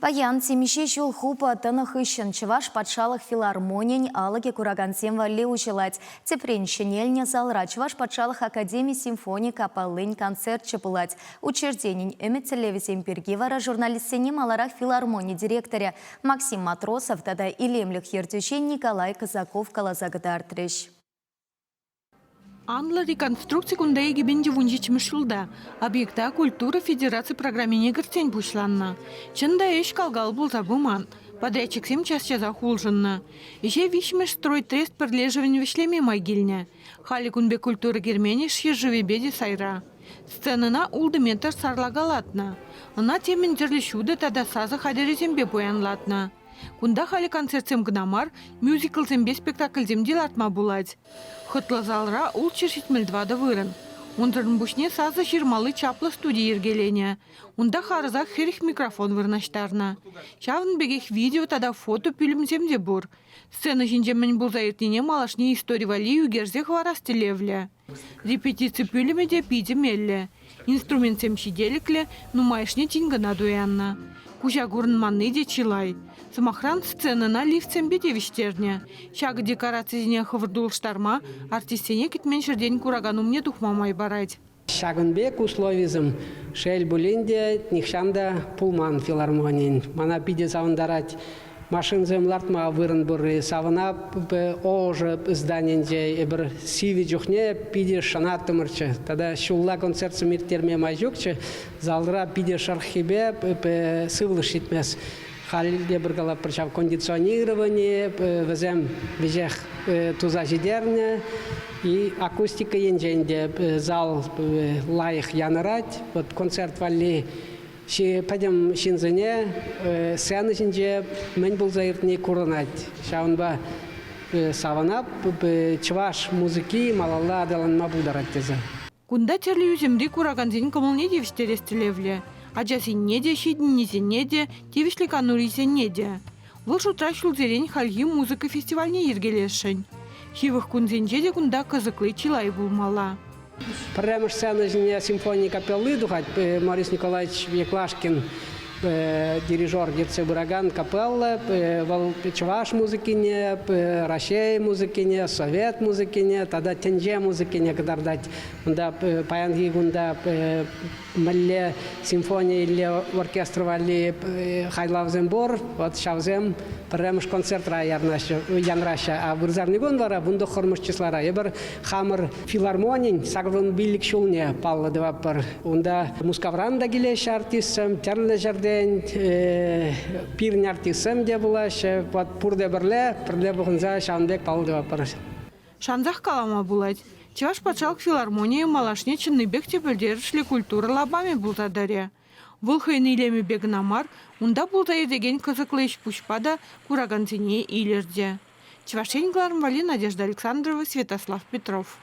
Паян темиҫе ҫул хупӑ тӑнӑ хыҫҫӑн Чӑваш патшалӑх филармонийӗн алӑкӗ куракансем валли уҫӑлать. Тӗпрен ҫӗнелнӗ залра Чӑваш патшалӑх академи симфони капеллин концерчӗ пулать. Учрежденин ӗмӗт-тӗллевӗсем пирки вара журналистсене маларах филармони директорӗ Максим Матросов тата илемлӗх ертӳҫи Николай Казаков каласа кӑтартрӗҫ. Анлӑ реконструкци кунта 2017 ҫулта объекта культура федераци программине кӗртсен пуҫланнӑ. Чӑн та, ӗҫ кал-кал пулса пыман. Подрядчиксем час-часах улшӑннӑ. Ӗҫе виҫҫӗмӗш стройтрест пӗрлешӗвӗн вӗҫлеме май килнӗ. Халӗ кун пек культура керменӗ ҫӗршывӗпе те сайра. Сценӑна ултӑ метр сарлакалатнӑ. Ӑна темӗн тӗрлӗ ҫутӑ тата сасӑ хатӗрӗсемпе пуянлатнӑ. Кунта халӗ концертсем кӑна мар, мюзиклсемпе спектакльсем те лартма пулать. Хӑтлӑ залра 674 вырӑн. Унсӑрӑн пуҫне сасӑ ҫырмалли чаплӑ студи йӗркеленӗ. Унта харӑсах 40 микрофон вырнаҫтарнӑ. Ҫавӑн пекех видео тата фото пӳлӗмсем те пур. Сцена ҫинче мӗн пулса иртнине малашне истори валли ӳкерсе хӑварас тӗллевлӗ. Репетици пӳлӗмӗ те питӗ меллӗ. Инструментсем ҫителӗклӗ, нумайӑшне тин кӑна туяннӑ. Куҫа курӑнманни те чылай. Сӑмахран, сценӑна лифтсемпе те вӗҫтернӗ. Ҫакӑ декорацисене хӑвӑрт улӑштарма, артистсене кӗтмен ҫӗртен куракан умне тухма май парать. Ҫакӑн пек условисем, шел пулин те, нихҫан та пулман филармонин. Мана питӗ савӑнтарать Машинсем лартма вырӑн пурри савӑна ӑшӑ зданинче эпир сивӗ чухне питӗ шӑнаттӑмӑрччӗ. Тата ҫулла концертсем ирттерме май ҫукчӗ. Залра питӗ шӑрӑххипе сывлӑш ҫитмест. Халь эпир калатпӑр ҫав кондиционировани вӗсем веҫех туса ҫитернӗ. И акустика енчен те зал лайӑх янӑрать. Вот концерт валли Пӗтӗм ҫынсене сцена ҫинче мӗн пулса иртни курӑнать. Ҫавӑнпа савӑнап, чӑваш музыки малалла аталанма пултарать тесе. Кунта тӗрлӗ ӳсӗмри куракансен кӑмӑлне тивӗҫтерес тӗллевлӗ. Ачасенне те, ҫитӗннисенне те, тивӗҫлӗ канурисенне те. Вӑл шутра ҫулсерен хальхи музыка фестивальне йӗркелесшӗн. Ҫывӑх кунсенче те кунта кӑсӑкли чылай пулмалла. Пӗрремӗш сцена ҫине симфони капелли тухать. Морис Николаевич Еклашкин дирижер ертсе пыракан капелла. Вӑл чӑваш музыкине, Раҫҫей музыкине, совет музыкине тата тӗнче музыкине кӑтартать. Унта паянхи кунта мӗнле симфонилле оркестр валли хайлавсем пур, вот ҫавсем пӗрремӗш концертра янраҫҫӗ. А вырсарникун вара 19-мӗш числара эпир хамӑр филармонин 85 ҫулне паллӑ тӑватпӑр. Унта Мускавран та килеҫҫӗ артистсем, тӗрлӗ ҫӗртен пирӗн артистсем те пулаҫҫӗ. Вот пурте пӗрле, пӗрле пухӑнса ҫавӑн пек паллӑ тӑватпӑр. Шансах калама пулать, Чӑваш патшалӑх филармонийӗ малашне чӑннипех те пӗлтерӗшлӗ культура лапамӗ пулса тӑрӗ. Вӑл хӑйӗн илемӗпе кӑна мар, унта пулса иртекен кӑсӑклӑ ӗҫ-пуҫпа та куракансене илӗртӗ. Чӑваш Ен кӑларӑм валли Надежда Александрова, Святослав Петров.